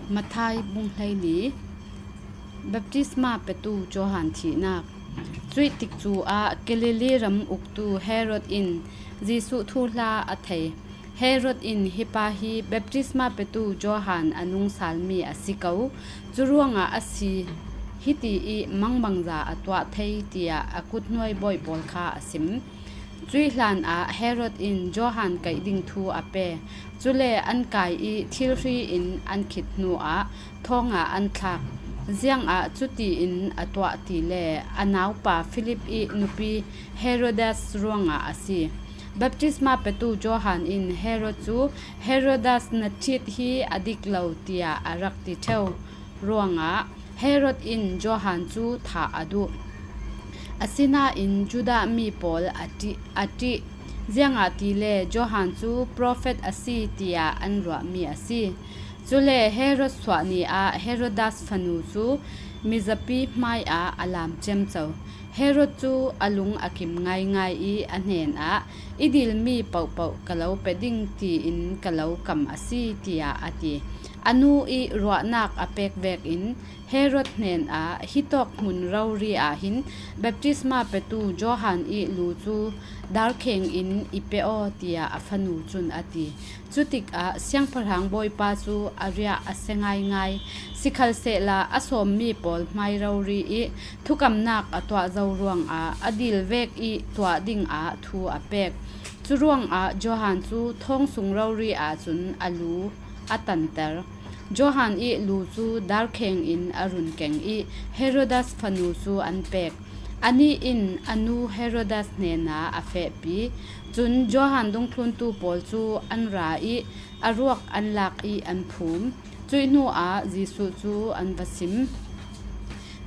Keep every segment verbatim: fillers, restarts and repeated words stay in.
Matthai bung hleili. Baptisma petu Johan thihnak. Cuih tikcu ah Galilee ram uktu Herod in Jesuh thuhla a thei. Herod in, "Hi pa hi baptisma petu Johan a nungsalmi a si ko. Curuangah a si hiti ih mangbangza a tuah thei," tiah a kuthnuai bawi pawl kha a sim. Cuih hlanah Herod in Johan kaih ding thu a pe. Cule an kai ih thilhri in an khit hnuah thawngah an thlak. Ziangah cutiin a tuah tile a naupa Filip ih nupi Herodias ruangah a si. Baptisma petu Johan in Herod cu, "Herodias na ṭhit hi a dik lo," tiah a rak ti ṭheu ruangah Herod in Johan cu thah a duh. Asinain Judah mi pawl a ṭih, a ṭih, ziangahtile Johan cu profet a si tiah an ruahmi a si. Cule Herod suah ni ah Herodias fanu cu mizapi hmaiah a lam ciamco. Herod cu a lung a kim ngaingai ih a hnenah, "I dilmi pohpoh ka lo pe ding tiin ka lo kam a si," tiah a ti. A nu ih ruahnak a pek vekin Herod hnenah, "Hitawk hmun rori ah hin baptisma petu Johan ih lu cu darkheng in i pe aw," tiah a fanu cun a ti. Cutikah siangpahrang bawipa cu a riah a sia ngaingai. Sikhalsehla a sawmmi pawl hmai rori ih thukamnak a tuah zo ruangah a dil vek ih tuah dingah thu a pek. Curuangah Johan cu thawng sung rori ahcun a lu a tanter. Johan ih lu cu darkheng in a run keng ih Herodias fanu cu an pek. Anih in a nu Herodias hnenah a fehpi. Cun Johan dungthluntu pawl cu an ra ih a ruak an lak ih an phum. Cuih hnuah Jesuh cu an va sim.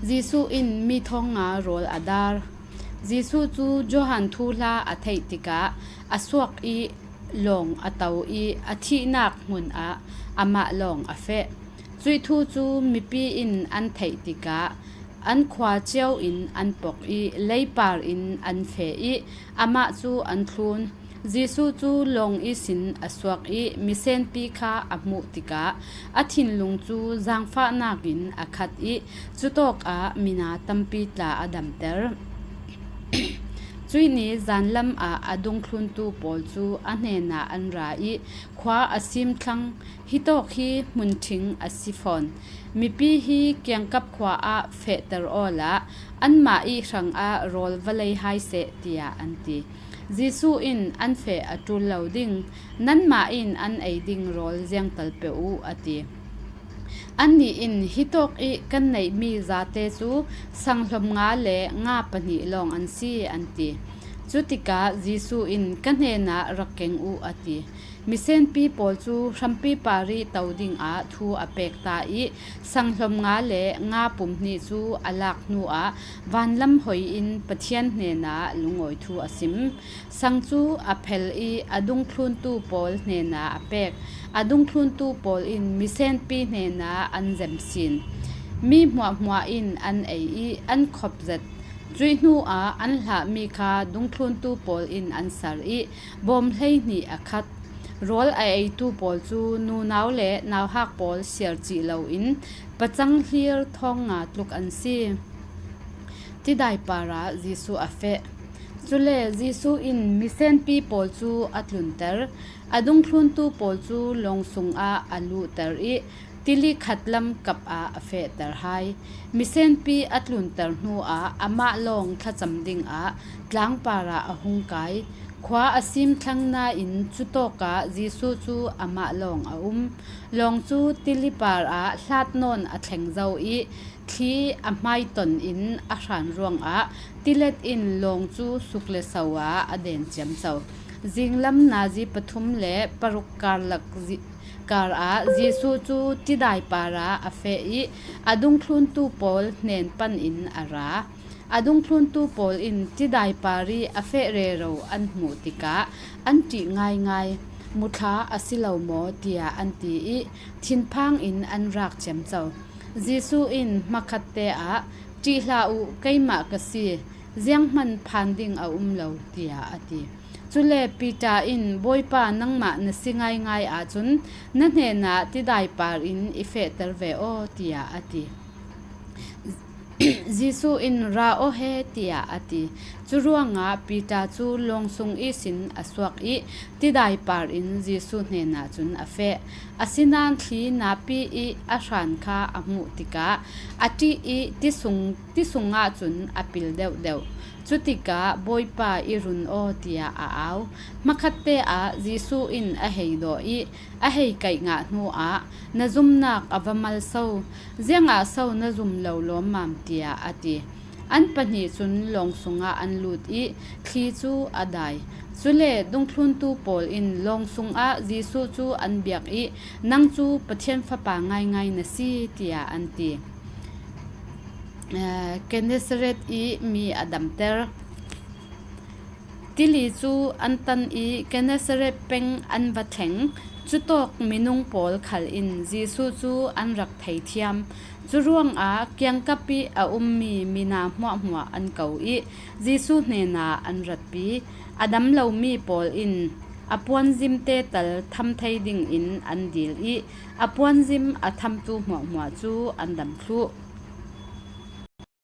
Jesuh in mi thong nga rawl a dar. Jesuh cu Johan thuhla a theih tikah a suak ih lawng a to ih a thihnak hmun ah amah lawng a feh. Cuih thu cu mipi in an theih tikah an khua cio in an pok ih leipar in an feh ih amah cu an thlun. Jesuh cu lawng ihsin a suak ih misenpi kha a hmuh tikah a thinlung cu zaangfahnak in a khat ih cutawkah mina tampi tla a damter. Cuih ni zanlam ah a dungthluntu pawl cu a hnenah an ra ih, "Khua a sim thlang, hitawk hi hmunṭhing a si fawn. Mipi hi kiangkap khua ah fehter awla anmah ih hrangah rawl va lei hai seh," tiah an ti. Jesuh in, "An feh a ṭul lo ding, nanmah in an ei ding rawl ziangtal pe u," a ti. Annih in, "Hitawk ih kan neihmi zate cu sanghlom nga le nga pahnih lawng an si," an ti. Cutikah Jesuh in, "Ka hnenah rak keng u," a ti. Misenpi pawl cu hrampi parih to dingah thu a pek ta ih sanghlom nga le nga pum hnih cu a lak hnuah vanlam hoi in Pathian hnenah lungawi thu a sim. Sang cu a phel ih a dungthluntu pawl hnenah a pek. A dungthluntu pawl in misenpi hnenah an zem sin. Mi hmuahhmuah in an ei ih an khop zet. Cuih hnuah an hlahmi kha dungthluntu pawl in an ser ih bawm hleihnih a khat. Rawl a eitu pawl cu nunau le nauhak pawl siar cih loin pacang hlir thawng nga tluk an si. Tidai parah Jesuh a feh. Cule Jesuh in misenpi pawl cu a tlunter. A dungthluntu pawl cu lawng sungah a luhter ih tili khat lam kap ah a fehter hai. Misenpi a tlunter hnuah amah lawng thlacam dingah tlang parah a hung kai. Khua a sim thlang nain cutawkah Jesuh cu amah lawng a um. Lawng cu tili parah hlat nawn a thleng zo ih thli a hmaiton in a hran ruangah tilet in lawng cu suk le so ah a den ciamco. Zinglam nazi pathum le paruk karlak zi-, karah Jesuh cu tidai parah a feh ih a dungthluntu pawl hnen pan in a ra. A dungthluntu pawl in tidai parih a feh rero an hmuh tikah an ṭih ngaingai. "Muthla a si lo maw?" tiah an ti ih thinphang in an rak ciamco. Jesuh in hmakhatte ah, "Ṭih hlah u, keimah ka si, zianghman phan ding a um lo," tiah a ti. Cule Peter in, "Bawipa, nangmah na si ngaingai ahcun na hnenah tidai parin i fehter ve aw," tiah a ti. Jesuh in, "Ra aw he," tiah a ti. Curuangah Peter cu lawng sung ihsin a suak ih tidai parin Jesuh hnenah cun a feh. Asinain thli napi ih a hran kha a hmuh tikah a ṭih ih ti sung, ti sungah cun a pil deuhdeuh. Cutikah, "Bawipa, i run aw," tiah a au. Hmakhatte ah Jesuh in a hei dawh ih a hei kaih ngah hnuah, "Na zumnak a va mal so! Ziangah so na zum lo lawmmam?" tiah a ti. An pahnih cun lawng sungah an lut ih thli cu a dai. Cule dungthluntu pawl in lawng sungah Jesuh cu an biak ih, "Nang cu Pathian Fapa ngaingai na si," tiah an ti. Eh, Gennesaret ih mi a damter. Tili cu an tan ih Gennesaret peng an va thleng. Cutawk minung pawl khal in Jesuh cu an rak thei thiam. Curuangah kiangkap ih a ummi mina hmuahhmuah an ko ih Jesuh hnenah an ratpi. A dam lomi pawl in a puanzimte tal tham thei dingin an dil ih a puanzim a thamtu hmuahhmuah cu an dam thluh.